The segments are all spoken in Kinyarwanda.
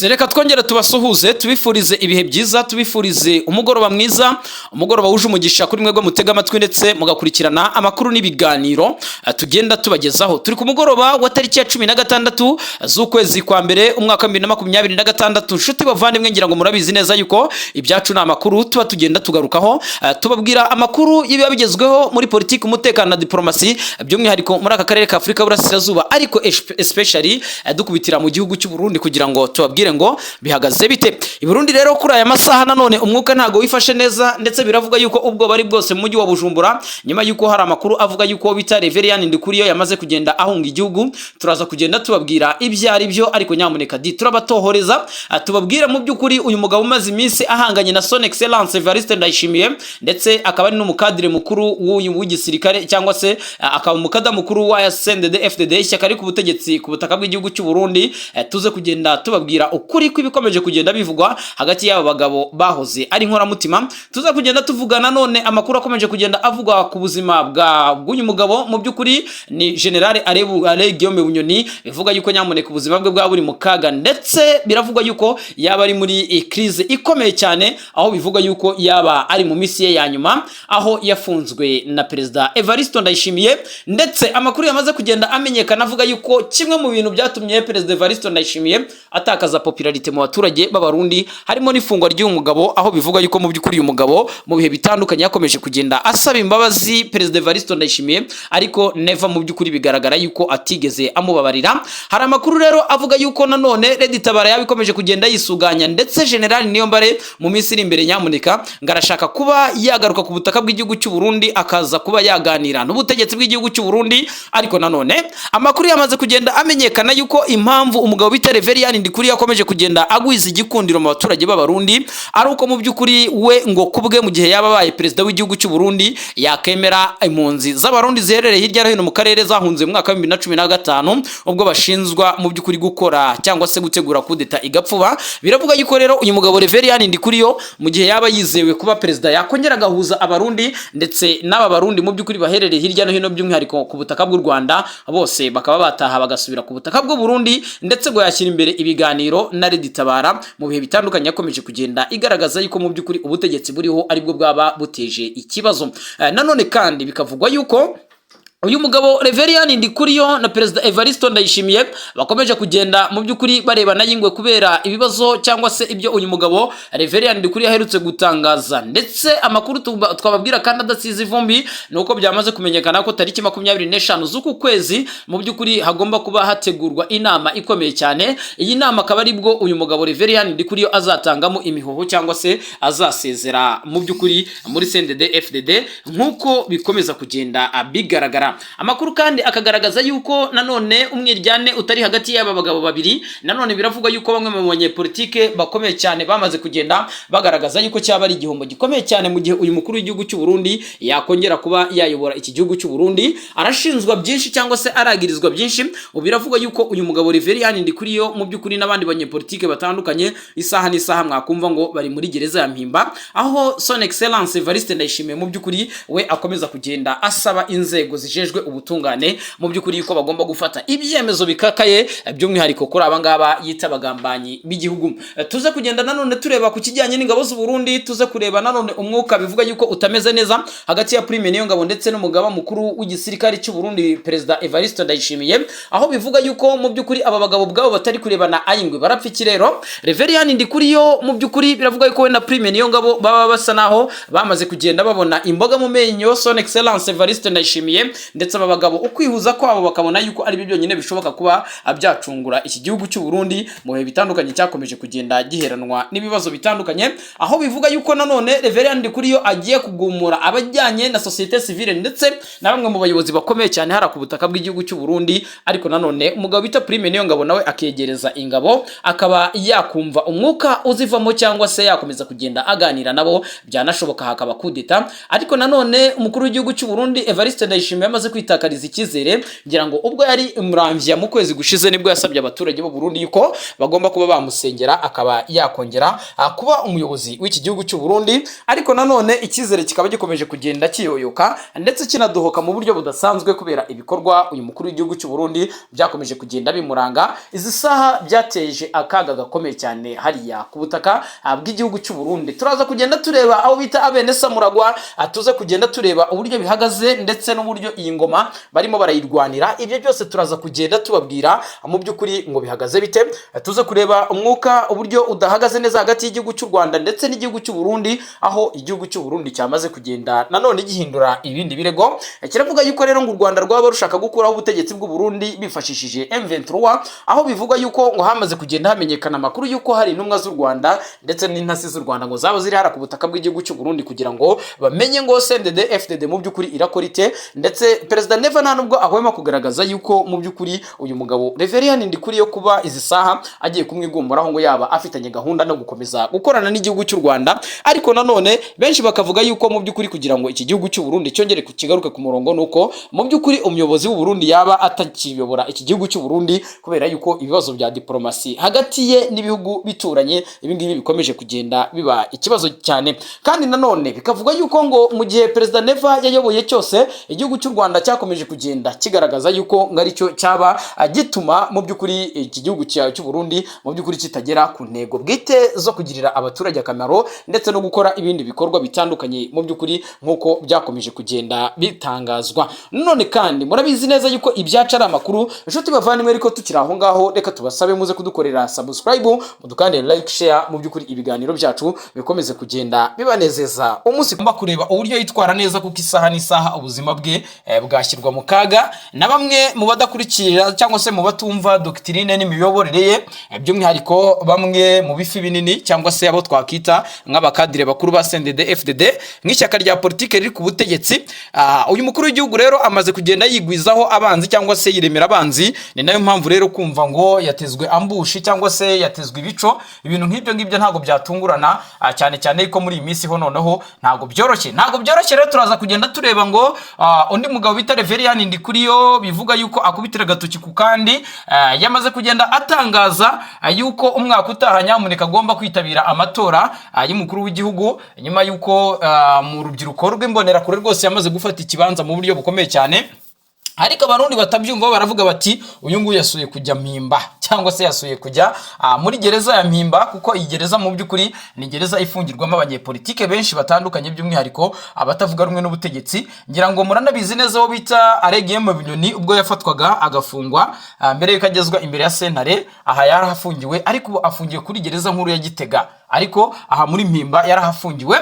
Reka twongere tubasuhuze, tubifurize ibihe byiza, tubifurize umugoroba mwiza, umugoroba wuje umugisha kuri mwebwe mutega amatwi ndetse mugakurikirana amakuru n'ibiganiro tugenda tubagezaho. Turi ku mugoroba wa tariki ya 16 z'ukwezi kwa mbere, umwaka wa 2026. Nshuti bavandimwe, ngira ngo murabizi neza yuko ibyacu ni amakuru tuba tugenda tugarukaho, tubabwira amakuru y'ibiba bigezweho muri politiki, umutekano na diplomasi, by'umwihariko muri aka karere ka Afurika y'Uburasirazuba, ariko especially dukubitira mu gihugu cy'u Burundi kugira ngo tubabwire ngo bihagaze bite i Burundi. Rero kuri aya masaha nanone umwuka ntago wifashe neza, ndetse biravuga yuko ubwo bari bwose mu mujyi wa Bujumbura, nyuma yuko hari amakuru avuga yuko bita Reverien Ndikuriyo yamaze kugenda ahunga igihugu. Turaza kugenda tubabwira ibyo ari byo, ariko nyamuneka di turabatohoreza, tubabwira mu by'ukuri uyu mugabo umaze iminsi ahanganye na Son Excellence Evariste Ndayishimiye, ndetse akaba ari n'umukadire mukuru w'uyu w'igisirikare, cyangwa se akaba umukada mukuru wa CNDD FDD, ishyaka riri ku butegetsi ku butaka bw'igihugu cy'u Burundi. Tuze kugenda tubabwira ukuri kw'ibikomeje kugenda bivugwa hagati y'aba bagabo bahoze ari inkoramutima. Tuza kugenda tuvuga nanone amakuru akomeje kugenda avugwa ku buzima bwa bw'uyu mugabo, mu by'ukuri ni General Alain Guillaume Bunyoni, bivuga yuko nyamuneka ubuzima bwe bwaba buri mu kaga, ndetse biravugwa yuko yaba ari muri crise ikomeye cyane, aho bivugwa yuko yaba ari mu minsi ye ya nyuma, aho yafunzwe na Perezida Evariste Ndayishimiye. Ndetse amakuru yamaze kugenda amenyekana avuga yuko kimwe mu bintu byatumye Perezida Evariste Ndayishimiye atakaza popularité mu baturage b'Abarundi harimo n'ifungwa ry'uyu mugabo, aho bivugwa yuko mu by'ukuri uyu mugabo mu bihe bitandukanye yakomeje kugenda asaba imbabazi Perezida Evariste Ndayishimiye, ariko never, mu by'ukuri bigaragara yuko atigeze amubabarira. Hari amakuru rero avuga yuko nanone Red Tabara yaba ikomeje kugenda yisuganya, ndetse General Niyombare mu minsi iri imbere nyamuneka ngo arashaka kuba yagaruka ku butaka bw'igihugu cy'u Burundi, akaza kuba yaganira n'ubutegetsi bw'igihugu cy'u Burundi. Ariko nanone amakuru yamaze kugenda amenyekana yuko impamvu umugabo bita Reverien Ndikuriyo yakomeje kugenda agwiza igikundiro mu baturage b'Abarundi ari uko mu by'ukuri we ngo kubwe, mu gihe yaba abaye perezida w'igihugu cy'u Burundi, yakemera impunzi z'Abarundi ziherereye hirya no hino mu karere zahunze mu mwaka wa 2015, ubwo bashinzwa mu by'ukuri gukora cyangwa se gutegura kudeta igapfuba. Biravuga yuko rero uyu mugabo Reverien Ndikuriyo, mu gihe yaba yizewe kuba perezida, yakongera agahuza Abarundi, ndetse n'aba Barundi mu by'ukuri baherereye hirya no hino, by'umwihariko ku butaka bw'u Rwanda, bose bakaba bataha bagasubira ku butaka bw'u Burundi, ndetse ngo yashyira imbere ibiganiro na Red Tabara. Mu bihe bitandukanye yakomeje kugenda igaragaza yuko mu by'ukuri ubutegetsi buriho aribwo bwaba buteje ikibazo. Nanone kandi bikavugwa yuko uyu mugabo Reverien Ndikuriyo na Perezida Evariste Ndayishimiye bakomeje kugenda mu by'ukuri barebana y'ingwe, kubera ibibazo cyangwa se ibyo uyu mugabo Reverien Ndikuriyo aherutse gutangaza. Ndetse amakuru twababwira kandi adasize ivumbi ni uko byamaze kumenyekana ko tariki 25 z'uku kwezi mu by'ukuri hagomba kuba hategurwa inama ikomeye cyane. Iyi nama akaba aribwo uyu mugabo Reverien Ndikuriyo azatangamo imihoho, cyangwa se azasezera mu by'ukuri muri CNDD FDD, nk'uko bikomeza kugenda bigaragara. Amakuru kandi akagaragaza yuko nanone umwiryane utari hagati y'aba bagabo babiri. Nanone biravugwa yuko bamwe mu banyepolitike bakomeye cyane bamaze kugenda bagaragaza yuko cyaba ari igihombo gikomeye cyane mu gihe uyu mukuru w'igihugu cy'u Burundi yakongera kuba yayobora iki gihugu cy'u Burundi. Arashinzwa byinshi cyangwa se aragirizwa byinshi. Ubu biravugwa yuko uyu mugabo Reverien Ndikuriyo mu by'ukuri n'abandi banyepolitike batandukanye, isaha n'isaha mwakumva ngo bari muri gereza ya Mpimba, aho Son Excellence Evariste Ndayishimiye mu by'ukuri we akomeza kugenda asaba inzego zijejwe ubutungane mu by'ukuri yuko bagomba gufata ibyemezo bikakaye, by'umwihariko kuri aba ngaba yita abagambanyi b'igihugu. Tuze kugenda nanone tureba ku kijyanye n'ingabo z'u Burundi, tuze kureba nanone umwuka bivuga yuko utameze neza hagati ya Prime Niyongabo ndetse n'umugaba mukuru w'igisirikare cy'u Burundi, Perezida Evariste Ndayishimiye, aho bivuga yuko mu by'ukuri aba bagabo ubwabo batari kurebana ayingwe. Barapfa iki rero? Reverien Ndikuriyo mu by'ukuri biravuga yuko we na Prime Niyongabo baba basa naho bamaze kugenda babona imboga mu menyo Son Excellence Evariste Ndayishimiye, ndetse aba bagabo ukwihuza kwabo bakabona yuko ari byo byonyine bishoboka kuba byacungura iki gihugu cy'u Burundi mu bihe bitandukanye cyakomeje kugenda giheranwa n'ibibazo bitandukanye, aho bivuga yuko nanone Reverien Ndikuriyo agiye kugumura abajyanye na société civile ndetse na bamwe mu bayobozi bakomeye cyane hara ku butaka bw'igihugu cy'u Burundi. Ariko nanone umugabo bita Prime Niyongabo nawe akegereza ingabo, akaba yakumva umwuka uzivamo, cyangwa se yakomeza kugenda aganira nabo, byanashoboka hakaba kudeta. Ariko nanone umukuru w'igihugu cy'u Burundi Evariste Ndayishimiye yamaze Yamaze kwitakariza icyizere. Ngira ngo ubwo yari Muramvya mu kwezi gushize, nibwo yasabye abaturage b'u Burundi yuko bagomba kuba bamusengera akaba yakongera kuba umuyobozi w'iki gihugu cy'u Burundi. Ariko nanone icyizere kikaba gikomeje kugenda kiyoyoka ndetse kinadohoka mu buryo budasanzwe, kubera ibikorwa uyu mukuru w'igihugu cy'u Burundi byakomeje kugenda bimuranga. Izi saha byateje akaga gakomeye cyane hariya ku butaka bw'igihugu cy'u Burundi. Turaza kugenda tureba aho bita abene Samuragwa, tuze kugenda tureba uburyo bihagaze ndetse n'uburyo iyi ngoma barimo barayirwanira. Ibyo byose turaza kugenda tubabwira mu by'ukuri ngo bihagaze bite. Tuze kureba umwuka uburyo udahagaze neza hagati y'igihugu cy'u Rwanda ndetse n'igihugu cy'u Burundi, aho igihugu cy'u Burundi cyamaze kugenda nanone gihindura ibindi birego. Kiravuga yuko rero ngo u Rwanda rwaba rushaka gukuraho ubutegetsi bw'u Burundi bifashishije M23, aho bivugwa yuko ngo hamaze kugenda hamenyekana amakuru yuko hari intumwa z'u Rwanda ndetse n'intasi z'u Rwanda ngo zaba ziri hara ku butaka bw'igihugu cy'u Burundi, kugira ngo bamenye ngo CNDD FDD mu by'ukuri irakora ite. Ndetse Perezida Neva nta nubwo ahwema kugaragaza yuko mu by'ukuri uyu mugabo Reverien Ndikuriyo kuba izi saha agiye kumwigumuraho, ngo yaba afitanye gahunda no gukomeza gukorana n'igihugu cy'u Rwanda. Ariko nanone benshi bakavuga yuko mu by'ukuri kugira ngo iki gihugu cy'u Burundi cyongere kigaruke ku murongo, nuko mu by'ukuri umuyobozi w'u Burundi yaba atakiyobora iki gihugu cy'u Burundi, kubera yuko ibibazo bya diplomasi hagati ye n'ibihugu bituranye, ibi ngibi bikomeje kugenda biba ikibazo cyane. Kandi nanone bikavuga yuko ngo mu gihe Perezida Neva yayoboye cyose, igihugu cy'u Rwanda cyakomeje kugenda kigaragaza yuko ngo aricyo cyaba gituma mu by'ukuri iki gihugu cy'u Burundi mu by'ukuri kitagera ku ntego bwite zo kugirira abaturage akamaro ndetse no gukora ibindi bikorwa bitandukanye mu by'ukuri, nk'uko byakomeje kugenda bitangazwa. None kandi murabizi neza yuko ibyacu ari amakuru, inshuti bavandimwe. Ariko tukiri aho ngaho, reka tubasabe muze kudukorera subscribe, mudukandire like, share, mu by'ukuri ibiganiro byacu bikomeze kugenda bibanezeza umunsi. Ugomba kureba uburyo yitwara neza, kuko isaha n'isaha ubuzima bwe bwashyirwa mu kaga na bamwe mu badakurikira cyangwa se mu batumva doctrine n'imiyoborere ye, by'umwihariko bamwe mu bifi binini cyangwa se abo twakita nk'abakadire bakuru ba CNDD FDD nk'ishyaka rya politike riri ku butegetsi. Uyu mukuru w'igihugu rero amaze kugenda yigwizaho abanzi cyangwa se yiremera abanzi. Ni nayo mpamvu rero kumva ngo yatezwe ambush cyangwa se yatezwe ibico, ibintu nk'ibyo ngibyo ntabwo byatungurana, cyane cyane ko muri iyi minsi ho noneho ntabwo byoroshye, ntabwo byoroshye. Rero turaza kugenda tureba ngo undi mugabo bita Reverien Ndikuriyo bivuga yuko akubitira agatoki ku kandi, yamaze kugenda atangaza yuko umwaka utaha nyamuneka agomba kwitabira amatora y'umukuru w'igihugu, nyuma yuko mu rubyiruko rw'imbonerakure rwose yamaze gufata ikibanza mu buryo bukomeye cyane. Ariko Abarundi batabyumva baravuga bati: "Uyu nguyu yasuye kujya Mpimba cyangwa se yasuye kujya muri gereza ya Mpimba", kuko iyi gereza mu by'ukuri ni gereza ifungirwamo abanyepolitike benshi batandukanye, by'umwihariko abatavuga rumwe n'ubutegetsi. Ngira ngo muranabizi neza, uwo bita Aregiyemo Binyoni ubwo yafatwaga agafungwa, mbere yuko agezwa imbere ya sentare, aha yarahafungiwe, ariko ubu afungiwe kuri gereza nkuru ya Gitega, ariko aha muri Mpimba yarahafungiwe.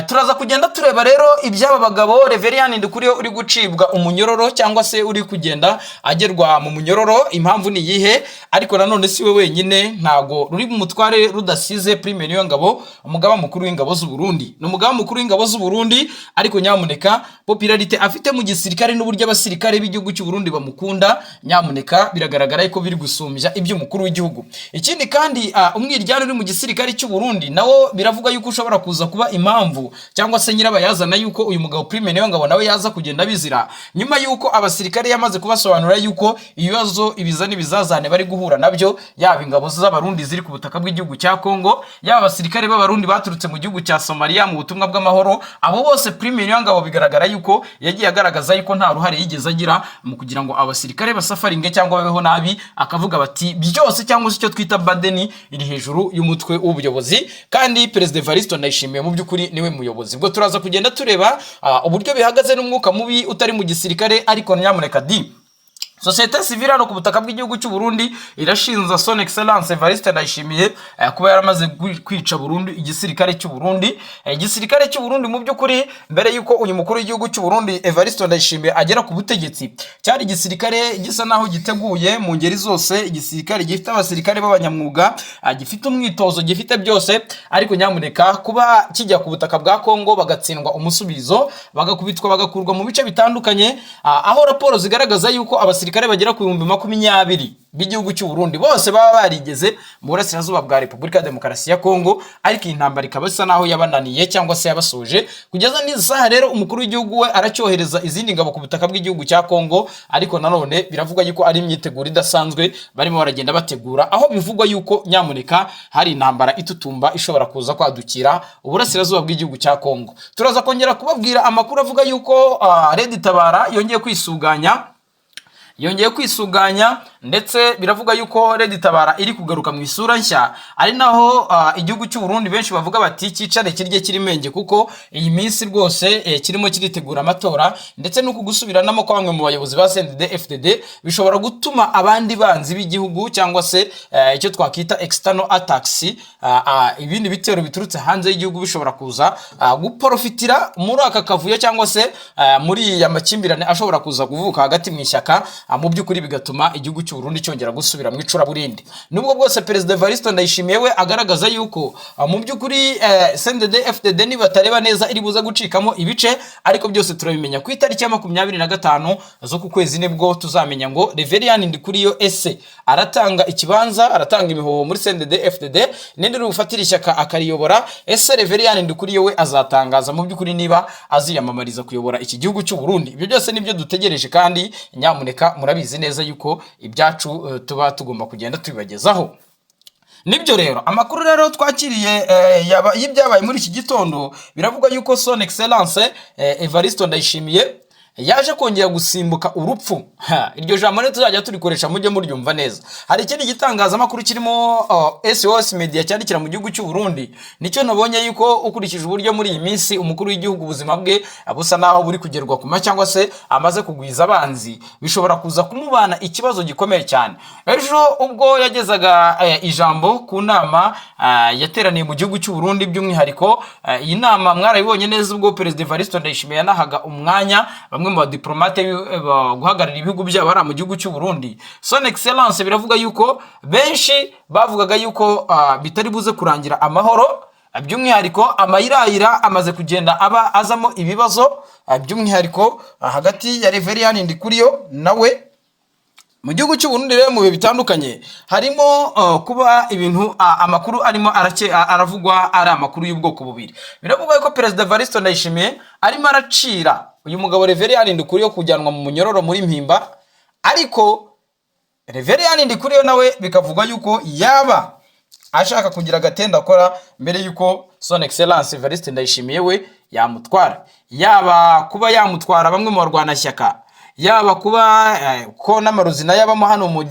Turaza kugenda tureba rero iby'aba bagabo. Reverien Ndikuriyo uri gucibwa umunyororo cyangwa se uri kugenda agerwa mu munyororo, impamvu ni iyihe? Ariko nanone si we wenyine, ntago ruri mutware rudasize Prime Niyongabo, umugaba mukuru w'ingabo z'u Burundi. Ni umugaba mukuru w'ingabo z'u Burundi, ariko nyamuneka popularité afite mu gisirikare n'uburyo abasirikare b'igihugu cy'u Burundi bamukunda, nyamuneka biragaragara yuko biri gusumbya iby'umukuru w'igihugu. Ikindi kandi, umwiryane uri mu gisirikare cy'u Burundi nawo biravuga yuko ushobora kuza kuba impamvu cyangwa se nyirabayazana yuko uyu mugabo Prime Niyongabo nawe yaza kugenda bizira, nyuma yuko abasirikare yamaze kubasobanurira yuko ibibazo ibiza n'ibizazane bari guhura nabyo, yaba ingabo z'Abarundi ziri ku butaka bw'igihugu cya Kongo, yaba abasirikare b'Abarundi baturutse mu gihugu cya Somalia mu butumwa bw'amahoro, abo bose Prime Niyongabo bigaragara yuko yagiye agaragaza yuko nta ruhare yigeze agira mu kugira ngo abasirikare basafaringe cyangwa babeho nabi, akavuga bati byose cyangwa se icyo twita burden iri hejuru y'umutwe w'ubuyobozi, kandi Perezida Evariste Ndayishimiye mu by'ukuri niwe muyobozi. Ubwo turaza kugenda tureba uburyo bihagaze n'umwuka mubi utari mu gisirikare. Ariko nyamuneka di sosiyete sivile hano ku butaka bw'igihugu cy'u Burundi irashinza Son Excellence Evariste Ndayishimiye kuba yaramaze kwica burundu igisirikare cy'u Burundi. Igisirikare cy'u Burundi mu by'ukuri, mbere y'uko uyu mukuru w'igihugu cy'u Burundi Evariste Ndayishimiye agera ku butegetsi, cyari igisirikare gisa naho giteguye mu ngeri zose, igisirikare gifite abasirikare b'abanyamwuga, gifite umwitozo, gifite byose. Ariko nyamuneka kuba kijya ku butaka bwa Kongo bagatsindwa umusubizo, bagakubitwa, bagakurwa mu bice bitandukanye, aho raporo zigaragaza yuko abasirikare abasirikare bagera ku 20,000 b'igihugu cy'u Burundi bose baba barigeze mu burasirazuba bwa Repubulika ya Demokarasi ya Kongo, ariko iyi ntambara ikaba isa naho yabananiye cyangwa se yabasoje. Kugeza n'izi saha rero, umukuru w'igihugu we aracyohereza izindi ngabo ku butaka bw'igihugu cya Kongo, ariko nanone biravugwa yuko ari imyiteguro idasanzwe barimo baragenda bategura, aho bivugwa yuko nyamuneka hari intambara itutumba ishobora kuza kwadukira uburasirazuba bw'igihugu cya Kongo. Turaza kongera kubabwira amakuru avuga yuko Red Tabara yongeye kwisuganya, ndetse biravuga yuko Red Tabara iri kugaruka mu isura nshya, ari naho igihugu cy'u Burundi benshi bavuga bati cyicare kirye kiri menge, kuko iyi minsi rwose kirimo kiritegura amatora, ndetse n'uku gusubiranamo kwa bamwe mu bayobozi ba CNDD FDD bishobora gutuma abandi banzi b'igihugu cyangwa se icyo twakita external attacks, ibindi bitero biturutse hanze y'igihugu, bishobora kuza guprofitira muri aka kavuyo cyangwa se muri ya makimbirane ashobora kuza kuvuka hagati mu ishyaka, mu by'ukuri bigatuma igihugu cy'u Burundi cyongera gusubira mu icuraburindi. Nubwo bwose Perezida Evariste Ndayishimiye we agaragaza yuko mu by'ukuri CNDD FDD nibatareba neza iri buze gucikamo ibice, ariko byose turabimenya ku itariki ya 25 z'uku kwezi, nibwo tuzamenya ngo Reverien Ndikuriyo ese aratanga ikibanza, aratanga imihoho muri CNDD FDD, ninde uri bufatire ishyaka akariyobora? Ese Reverien Ndikuriyo we azatangaza mu by'ukuri niba aziyamamariza kuyobora iki gihugu cy'u Burundi? Ibyo byose nibyo dutegereje, kandi nyamuneka murabizi neza yuko ibyacu tuba tugomba kugenda tubibagezaho. Nibyo rero, amakuru rero twakiriye y'ibyabaye muri iki gitondo, biravuga yuko Son Excellence Evariste Ndayishimiye yaje kongera gusimbuka urupfu. Ha, iryo jambo rero tuzajya turikoresha, mujye muryumva neza. Hari ikindi gitangazamakuru kirimo SOS Media cyandikira mu gihugu cy'u Burundi, nicyo nabonye yuko ukurikije uburyo muri iyi minsi umukuru w'igihugu ubuzima bwe busa naho buri kugerwa kuma cyangwa se amaze kugwiza abanzi, bishobora kuza kumubana ikibazo gikomeye cyane. Ejo ubwo yagezaga ijambo ku nama yateraniye mu gihugu cy'u Burundi, by'umwihariko iyi nama mwarayibonye neza ubwo Perezida Evariste Ndayishimiye yanahaga umwanya bamwe mu badiplomate guhagararira ibihugu byabo hariya mu gihugu cy'u Burundi, Son Excellence biravuga yuko benshi bavugaga yuko bitari buze kurangira amahoro. By'umwihariko amayirayira amaze kugenda aba azamo ibibazo, by'umwihariko hagati ya Reverien Ndikuriyo nawe mu gihugu cy'u Burundi. Rero mu bihe bitandukanye harimo kuba ibintu amakuru arimo aravugwa ari amakuru y'ubwoko bubiri. Biravugwa ko Perezida Evariste Ndayishimiye arimo aracira uyu mugabo Reverien Ndikuriyo kujyanwa mu munyororo muri Mpimba, ariko Reverien Ndikuriyo nawe bikavugwa yuko yaba ashaka kugira agatenda akora mbere yuko Son Excellence Evariste Ndayishimiye we yamutwara, yaba kuba yamutwara bamwe mu barwanashyaka, yaba kuba ko n'amarozi nayo abamo hano mu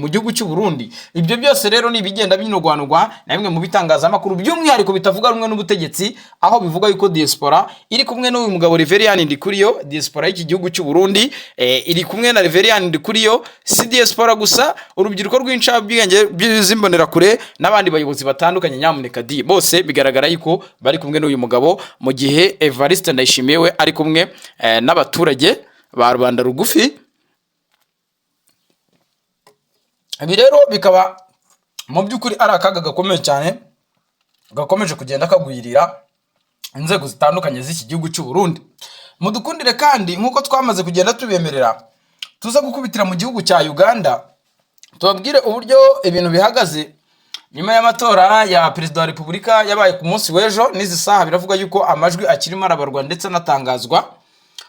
gihugu cy'u Burundi. Ibyo byose rero ni ibigenda binurwanurwa na bimwe mu bitangazamakuru, by'umwihariko bitavuga rumwe n'ubutegetsi, aho bivuga yuko diaspora iri kumwe n'uyu mugabo Reverien Ndikuriyo. Diaspora y'iki gihugu cy'u Burundi iri kumwe na Reverien Ndikuriyo. Si diaspora gusa, urubyiruko rw'incabwenge z'imbonerakure n'abandi bayobozi batandukanye, nyamuneka di bose bigaragara yuko bari kumwe n'uyu mugabo, mu gihe Evariste Ndayishimiye we ari kumwe n'abaturage ba rubanda rugufi. Ibi rero bikaba mu by'ukuri ari akaga gakomeye cyane gakomeje kugenda kagwirira inzego zitandukanye z'iki gihugu cy'u Burundi. Mudukundire kandi nk'uko twamaze kugenda tubemerera, tuza gukubitira mu gihugu cya Uganda, tubabwire uburyo ibintu bihagaze nyuma y'amatora ya perezida wa repubulika yabaye ku munsi w'ejo. N'izi saha biravuga yuko amajwi akirimo arabarwa ndetse anatangazwa,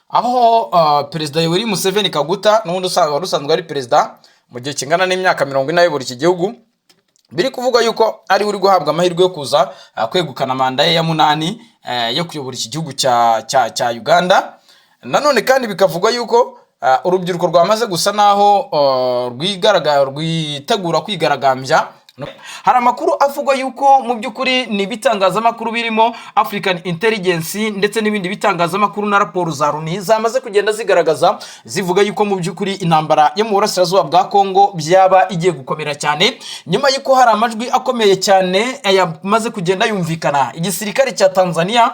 aho Perezida Yoweri Museveni Kaguta n'ubundi wari usanzwe ari perezida mu gihe kingana n'imyaka 40 ayobora iki gihugu, biri kuvuga yuko ari we uri guhabwa amahirwe yo kuza kwegukana manda ye ya munani yo kuyobora iki gihugu cya Uganda. Nanone kandi bikavugwa yuko urubyiruko rwamaze gusa naho rwitegura kwigaragambya. Hari amakuru avuga yuko mu by'ukuri ni ibitangazamakuru birimo African Intelligence ndetse n'ibindi bitangazamakuru na raporo za Loni zamaze kugenda zigaragaza, zivuga yuko mu by'ukuri intambara yo mu burasirazuba bwa Kongo byaba igiye gukomera cyane, nyuma y'uko hari amajwi akomeye cyane yamaze kugenda yumvikana. Igisirikare cya Tanzania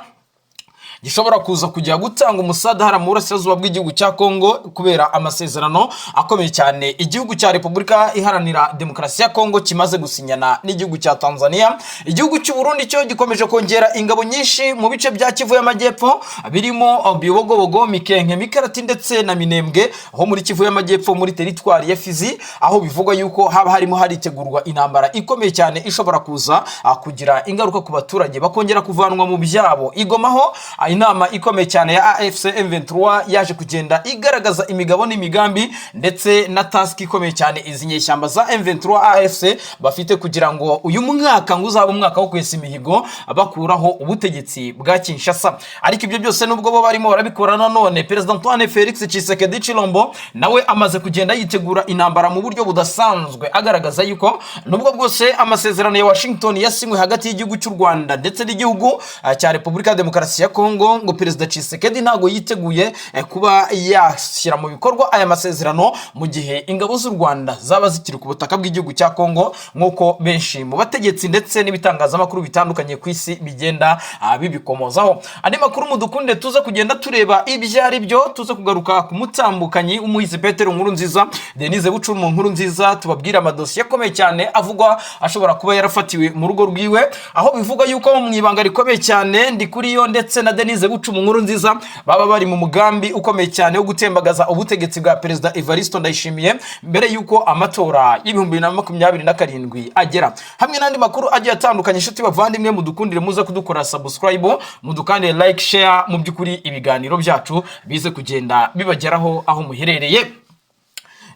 Gishobora kuza kujya gutanga umusadahara mu burasirazuba bw'igihugu cya Kongo, kubera amasezerano akomeye cyane igihugu cya Repubulika Iharanira Demokarasi ya Kongo kimaze gusinyana n'igihugu cya Tanzania. Igihugu cy'u Burundi cyo gikomeje kongera ingabo nyinshi mu bice bya Kivu y'Amajyepfo, birimo Bibogobogo, Mikenke, Mikarati ndetse na Minembwe, aho muri Kivu y'Amajyepfo, muri teritwari ya Fizi, aho bivugwa yuko haba harimo haritegurwa intambara ikomeye cyane ishobora kuza kugira ingaruka ku baturage, bakongera kuvanwa mu byabo. I Goma ho inama ikomeye cyane ya AFC M23 yaje kugenda igaragaza imigabo n'imigambi ndetse na task ikomeye cyane izi nyeshyamba za M23 AFC bafite, kugira ngo uyu mwaka ngo uzabe umwaka wo kwesa imihigo, bakuraho ubutegetsi bwa Kinshasa. Ariko ibyo byose, nubwo bo barimo barabikora, nanone Perezida Antoine Felix Tshisekedi Chilombo nawe amaze kugenda yitegura intambara mu buryo budasanzwe, agaragaza yuko nubwo bwose amasezerano ya Washington yasinywe hagati y'igihugu cy'u Rwanda ndetse n'igihugu cya Repubulika ya Demokarasi ya Kongo, ngo Perezida Tshisekedi ntabwo yiteguye kuba yashyira mu bikorwa aya masezerano mu gihe ingabo z'u Rwanda zaba zikiri ku butaka bw'igihugu cya Kongo, nk'uko benshi mu bategetsi ndetse n'ibitangazamakuru bitandukanye ku isi bigenda bibikomozaho. Andi makuru mudukunde tuze kugenda tureba ibyo ari byo, tuze kugaruka ku mutambukanyi w'umuhizi Petero Nkurunziza, Denise Bucuru Nkurunziza, tubabwire amadosiye akomeye cyane avugwa ashobora kuba yarafatiwe mu rugo rwiwe, aho bivugwa yuko mu ibanga rikomeye cyane Ndikuriyo ndetse na Denise Bucuru Nkurunziza baba bari mu mugambi ukomeye cyane wo gutembagaza ubutegetsi bwa Perezida Evariste Ndayishimiye mbere y'uko amatora y'2027 agera, hamwe n'andi makuru agiye atandukanye. Inshuti bavandimwe, mudukundire muze kudukora subscribe, mudukandire like, share, mu by'ukuri ibiganiro byacu bize kugenda bibageraho aho muherereye.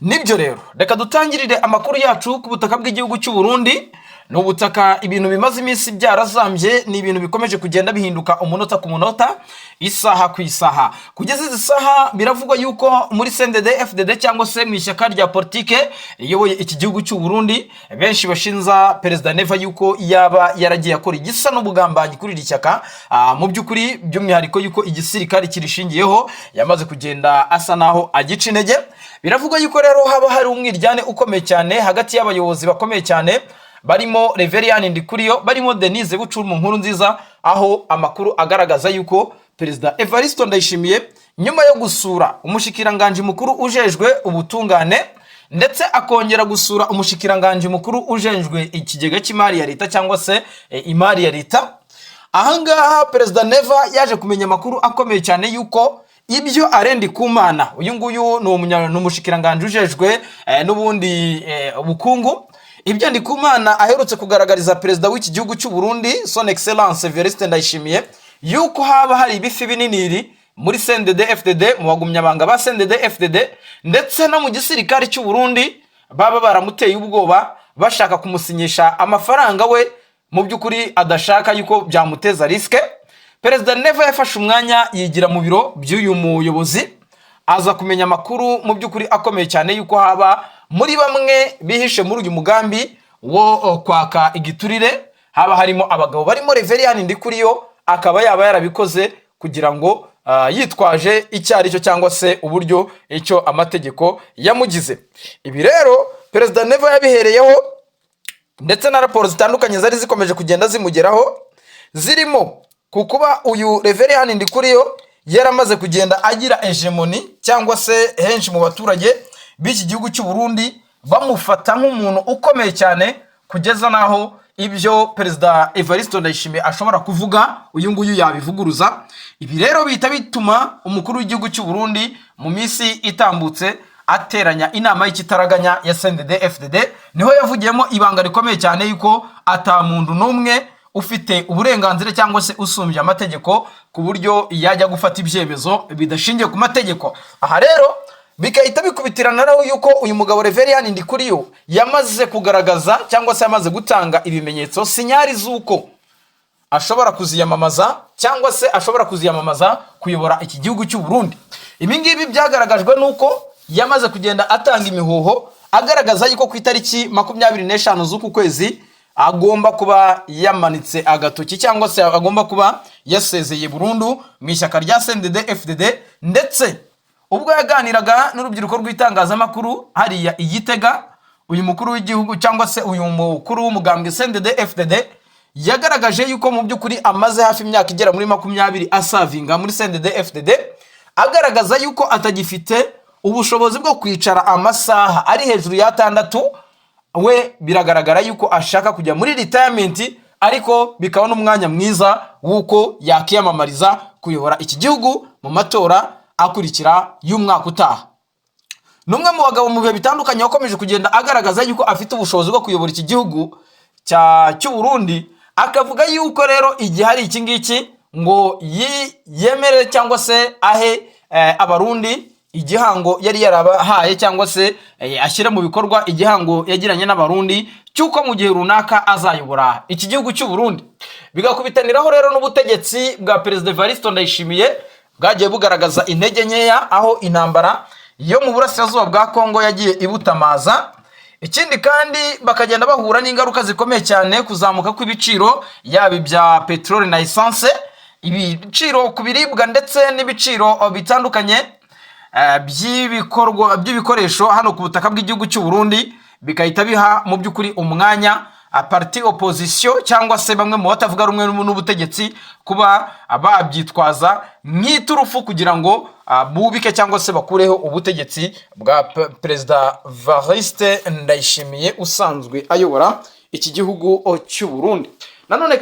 Nibyo rero, reka dutangirire amakuru yacu ku butaka bw'igihugu cy'u Burundi. Ni ubutaka ibintu bimaze iminsi byarazambye, ni ibintu bikomeje kugenda bihinduka umunota ku munota, isaha ku isaha. Kugeza izi saha biravugwa yuko muri CNDD FDD, cyangwa se mu ishyaka rya politike riyoboye iki gihugu cy'u Burundi, benshi bashinza Perezida Neva yuko yaba yaragiye akora igisa n'ubugambanyi kuri iri shyaka. Mu by'ukuri, by'umwihariko yuko igisirikare kirishingiyeho yamaze kugenda asa naho agica intege. Biravugwa yuko rero haba hari umwiryane ukomeye cyane hagati y'abayobozi bakomeye cyane barimo Reverien Ndikuriyo, barimo Denise Bucuru Nkurunziza, aho amakuru agaragaza yuko Perezida Evariste Ndayishimiye, nyuma yo gusura umushikiranganji mukuru ujejwe ubutungane, ndetse akongera gusura umushikiranganji mukuru ujejwe ikigega cy'imari ya leta, cyangwa se imari ya leta, ahangaha Perezida Neva yaje kumenya amakuru akomeye cyane yuko ibyo Alain Ndikumana, uyu nguyu ni umushikiranganji ujejwe n'ubundi ubukungu, ibyo Ndikumana aherutse kugaragariza perezida w'iki gihugu cy'u Burundi, Son Excellence Evariste Ndayishimiye, yuko haba hari ibifi bininiri muri CNDD FDD, mu bagumyabanga ba CNDD FDD ndetse no mu gisirikare cy'u Burundi, baba baramuteye ubwoba bashaka kumusinyisha amafaranga we mu by'ukuri adashaka, yuko byamuteza risque. Perezida Neva yafashe umwanya yigira mu biro by'uyu muyobozi, aza kumenya amakuru mu by'ukuri akomeye cyane yuko haba muri bamwe bihishe muri uyu mugambi wo kwaka igiturire haba harimo abagabo barimo Reverien Ndikuriyo, akaba yaba yarabikoze kugira ngo yitwaje icyo ari cyo cyangwa se uburyo icyo amategeko yamugize. Ibi rero Perezida Neva yabihereyeho, ndetse na raporo zitandukanye zari zikomeje kugenda zimugeraho, zirimo ku kuba uyu Reverien Ndikuriyo yaramaze kugenda agira hégémonie, cyangwa se henshi mu baturage b'iki gihugu cy'u Burundi bamufata nk'umuntu ukomeye cyane, kugeza n'aho ibyo Perezida Evariste Ndayishimiye ashobora kuvuga uyu nguyu yabivuguruza. Ibi rero bihita bituma umukuru w'igihugu cy'u Burundi mu minsi itambutse ateranya inama y'ikitaraganya ya CNDD FDD. Niho yavugiyemo ibanga rikomeye cyane yuko ata muntu n'umwe ufite uburenganzira cyangwa se usumbye amategeko ku buryo yajya gufata ibyemezo bidashingiye ku mategeko. Aha rero bigahita bikubitirana nawe yuko uyu mugabo Reverien Ndikuriyo yamaze kugaragaza, cyangwa se yamaze gutanga ibimenyetso, signal z'uko ashobora kuziyamamaza, cyangwa se ashobora kuziyamamaza kuyobora iki gihugu cy'u Burundi. Ibi ngibi byagaragajwe n'uko yamaze kugenda atanga imihuho, agaragaza yuko ku itariki 25 z'uku kwezi agomba kuba yamanitse agatoki, cyangwa se agomba kuba yasezeye burundu mu ishyaka rya CNDD FDD. Ndetse ubwo yaganiraga n'urubyiruko rw'itangazamakuru hariya i Gitega, uyu mukuru w'igihugu, cyangwa se uyu mukuru w'umugambwe CNDD FDD, Yagaragaje yuko mu by'ukuri amaze hafi imyaka igera muri 20 aservinga muri CNDD FDD, agaragaza yuko atagifite ubushobozi bwo kwicara amasaha ari hejuru y'atandatu. We biragaragara yuko ashaka kujya muri retirement, ariko bikaba n'umwanya mwiza w'uko yakiyamamariza kuyobora iki gihugu mu matora akurikira y'umwaka utaha. Ni umwe mu bagabo mu bihe bitandukanye wakomeje kugenda agaragaza yuko afite ubushobozi bwo kuyobora iki gihugu cy'u Burundi, akavuga yuko rero igihe ari iki ngiki ngo yemere cyangwa se ahe Abarundi igihango yari yarabahaye, cyangwa se ashyire mu bikorwa igihango yagiranye n'Abarundi cy'uko mu gihe runaka azayobora iki gihugu cy'u Burundi. Bigakubitaniraho rero n'ubutegetsi bwa Perezida Evariste Ndayishimiye bwagiye bugaragaza intege nkeya, aho intambara yo mu burasirazuba bwa Kongo yagiye ibutamaza. Ikindi kandi, bakagenda bahura n'ingaruka zikomeye cyane, kuzamuka kw'ibiciro, yaba ibya peteroli na essence, ibiciro ku biribwa ndetse n'ibiciro bitandukanye by'ibikorwa by'ibikoresho hano ku butaka bw'igihugu cy'u Burundi, bigahita biha mu by'ukuri umwanya parti opposition cyangwa se bamwe mu batavuga rumwe n'ubutegetsi kuba babyitwaza nk'iturufu kugira ngo bubike cyangwa se bakureho ubutegetsi bwa Perezida Evariste Ndayishimiye usanzwe ayobora iki gihugu cy'u Burundi. Nanone